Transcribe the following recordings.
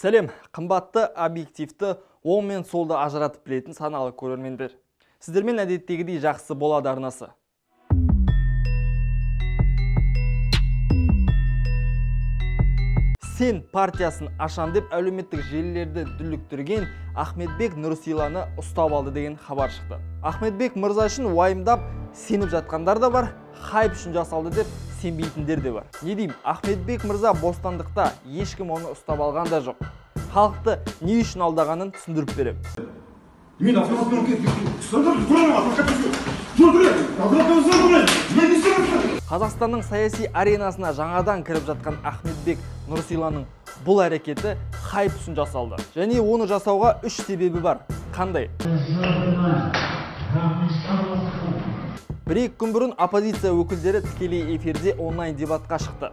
Сәлем, қымбатты, объективті, оң мен солды ажыратып білетін саналы көрермендер. Сіздермен әдеттегідей жақсы болады арнасы. Сен партиясын ашам деп әлеуметтік желілерді дүрліктірген Ахметбек Нұрсиланы ұстап алды деген хабар шықты. Ахметбек мырза үшін уайымдап сеніп жатқандар да бар, хайп үшін жасалды деп сенбейтіндер де бар. Не деймін, Ахметбек мырза бостандықта, ешкім оны ұстап алған да жоқ. Халықты не үшін алдағанын түсіндіріп беремін. Қазақстанның саяси аренасына жаңадан кіріп жатқан Ахметбек Нұрсиланың бұл әрекеті хайп үшін жасалды. Және оны жасауға үш себебі бар. Қандай? Бір-екі күн бұрын оппозиция өкілдері тікелей эфирде онлайн дебатқа шықты.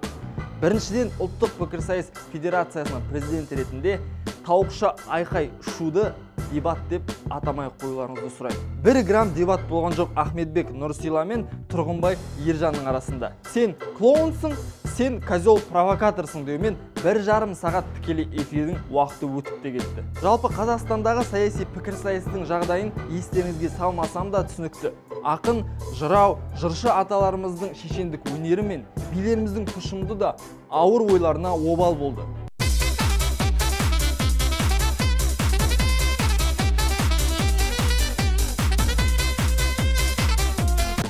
Біріншіден, ұлттық пікірсайыс федерациясының президенті ретінде тауықша айқай шуды дебат деп атамай қоюларыңызды сұраймын. 1 грамм дебат болған жоқ Ахметбек Нұрсила мен Тұрғынбай Ержанның арасында. Сен клоунсың, сен козел провокаторсың деумен 1,5 сағат тікелей эфирдің уақыты өтіп те кетті. Жалпы Қазақстандағы саяси пікірсайыстың жағдайын естеріңізге салмасам да түсінікті. Ақын, жырау, жыршы аталарымыздың шешендік өнері мен билеріміздің тұшымды да ауыр ойларына обал болды.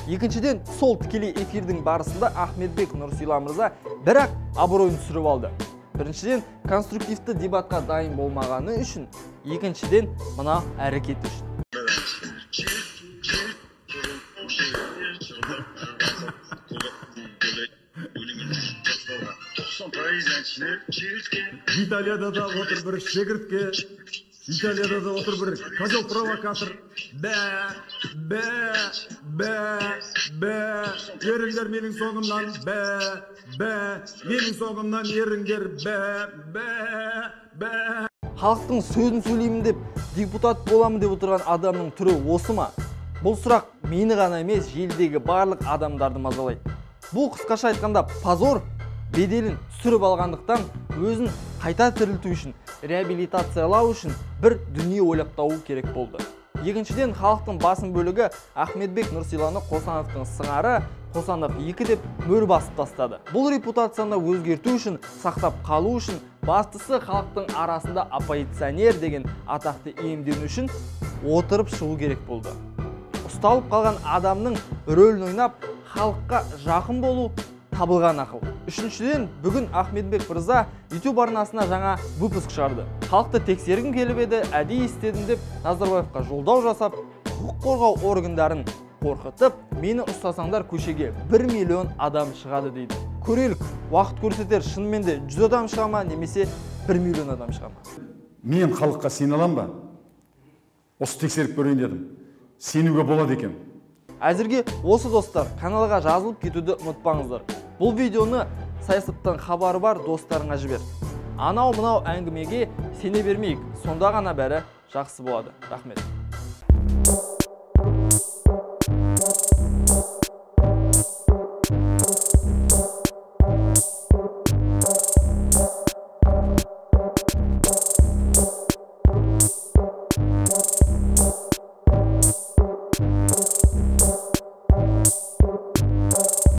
Екіншіден, сол тікелей эфирдің барысында Ахметбек Нұрсила мырза бірақ абыройын түсіріп алды. Біріншіден, конструктивті дебатқа дайын болмағаны үшін, екіншіден, мына әрекеті үшін. Италияда да отыр бір шегіртке, Италияда да отыр бір козел провокатор. Бә, бә, бә, бә, еріңдер менің соңымнан, бә, бә, менің соңымнан еріңдер, бә, бә, бә. Халықтың сөзін сөйлеймін деп, депутат боламын деп отырған адамның түрі осы ма? Бұл сұрақ мені ғана емес, желідегі барлық адамдарды мазалайды. Бұл қысқаша айтқанда позор, беделін түсіріп алғандықтан өзін қайта тірілту үшін, реабилитациялау үшін бір дүние ойлап табу керек болды. Екіншіден, халықтың басым бөлігі Ахметбек Нұрсиланы Қосановтың сыңары, Қосанов 2 деп мөр басып тастады. Бұл репутацияны өзгерту үшін, сақтап қалу үшін, бастысы халықтың арасында оппозиционер деген атақты иемдену үшін отырып шығу керек болды. Ұсталып қалған адамның рөлін ойнап, халыққа жақын болу табылған ақыл. Үшіншіден, бүгін Ахметбек мырза YouTube арнасына жаңа выпуск шығарды. Халықты тексергім келіп еді, әдейі істедім деп Назарбаевқа жолдау жасап, құқық қорғау органдарын қорқытып, мені ұстасаңдар көшеге 1 миллион адам шығады дейді. Көрелік, уақыт көрсетер, шынымен де 100 адам шыға ма, немесе 1 миллион адам шыға ма? Мен халыққа сене алам ба? Осы тексеріп көрейін дедім. Сенуге болады екен. Әзірге осы достар, каналға жазылып кетуді ұмытпаңыздар. Бұл видеоны саясаттан хабары бар достарыңа жібер. Анау-мынау әңгімеге сене бермейік, сонда ғана бәрі жақсы болады. Рахмет.